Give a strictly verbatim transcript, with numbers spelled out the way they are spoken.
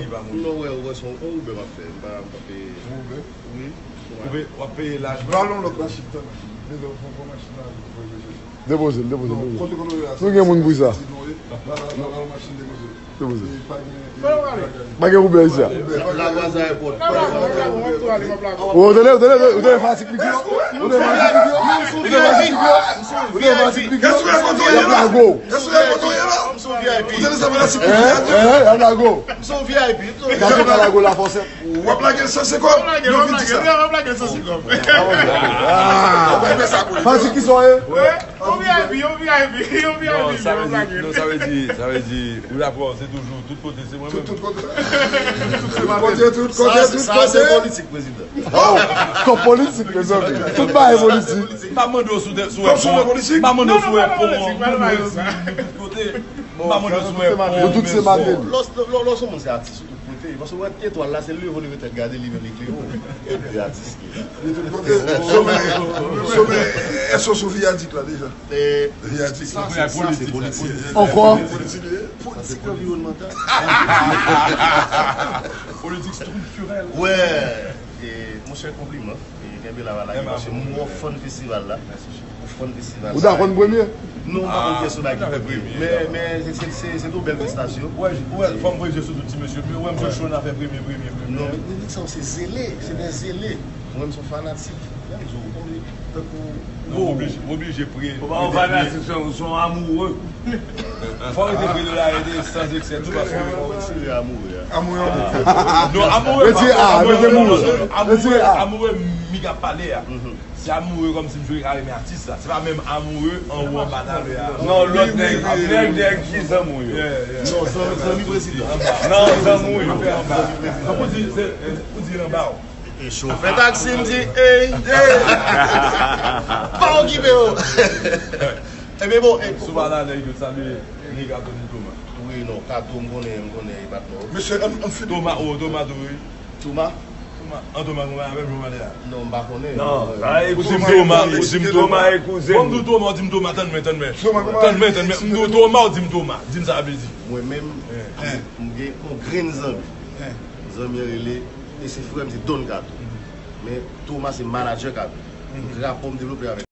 Non, wè, wè, se yon Uber m ap fè. M pa, m pa peye. Yon Uber? Wi. Ou pe-, w ap peye laj. Ba l yon lòt machin, tann. Depoze l, depoze l, depoze l. Nou gen moun pou sa. Depoze l. Pa gen Uber isi a. Ou tande, ou tande, ou tande fanatik Piki yo? Ou tande fanatik Piki yo? Ou tande fanatik Piki yo? Ou tande fanatik Piki yo? Y ap lago. Ou tande sa fanatik Piki yo? Y ap lago. Gade w ka lago la fòsèt. W ap lage l san senkòm? Yo vin di sa. W ap lage l san senkòm. Fanatik ki sa w ye? Yon V I P, yon V I P, yon V I P. Non, sa vle di, non, sa vle di, sa vle di, ou dakò, se toujou, tout kote, se mwen menm. Tout kote. Tout kote, tout kote, tout kote. Sa, sa se politik, prezidan. Oh, kòb politik, mezanmi. Tout bagay politik. M pa mande w si w te, si w wè pon an. M pa mande w si w wè pon an. M pa mande w si w wè pon an. Nou tout se Matelly. Lò, lò, lò, lò, se yon moun se atis. Kote, paske w wè etwal la, se leve w leve tèt gade li menm li klere w. Epi atis ki la. Li tout kote. Somè, somè, èske w sou viyadik la deja? Viyadik. Sa, sa, se politik. Ankò? Politik li ye. Politik anviwònmantal. Politik estriktirèl. Wè, e, monchè, konpliman. E kenbe la, pa lage, paske m wè w fann festival la. Ou dakò n premye? Non, m pa konn kiyès ou la ki premye. Men, men se, se, se, se yon bèl prestasyon. Ou wè, ou wè, fò m premye sou tout ti mesye. Men ou wè m sou cho, n a fè premye, premye, premye. Non, men nèg sa yo se zele, se de zele. Mwen, m se yon fanatik. Lè m di w, tankou, non, oblije, oblije pre-, ou pa yon fanatik, se yon, se yon amoureux. Fò w rete pre de la, rete sans excès tou, paske. Amoureux, amoureux. Non, amoureux, retire a, amoureux, mete moureux. Amoureux, amoureux, mi ka pale a. Se amoureux kòmsi m jwe ka renmen atis la. Se pa menm amoureux anwo anba talè a. Non, lòt nèg, nèg, nèg ki zanmi w yo. Non, zanmi, zanmi prezidan. Non, zanmi w yo. Tankou di, se, ou di anba w. E chofè taksi m di, ey, ey. Pa okipe yo. Ebyen bon, e sou pala nèg yo salye nèg Kato ni Toma. Wi, non, Kato m konnen, m konnen e patnè w. Mesye, ann, ann fini. Toma, oh, Toma tou, wi. Toma? Toma, an Toma, Toma, avè m jwe malè a. Non, m pa konnen. Non, ou di m Toma, ou di m Toma e kouzen. Bon, m di w Toma, ou di m Toma, tann mwen, tann mwen. Tann mwen, tann mwen. M di w Toma, ou di m Toma. Di m sa vle di. Mwen menm, m gen yon grenn zanmi. Zanmi an rele, e se frè m, se Don Kato. Men Toma se manadjè Kato. Tout rapò m devlope avèk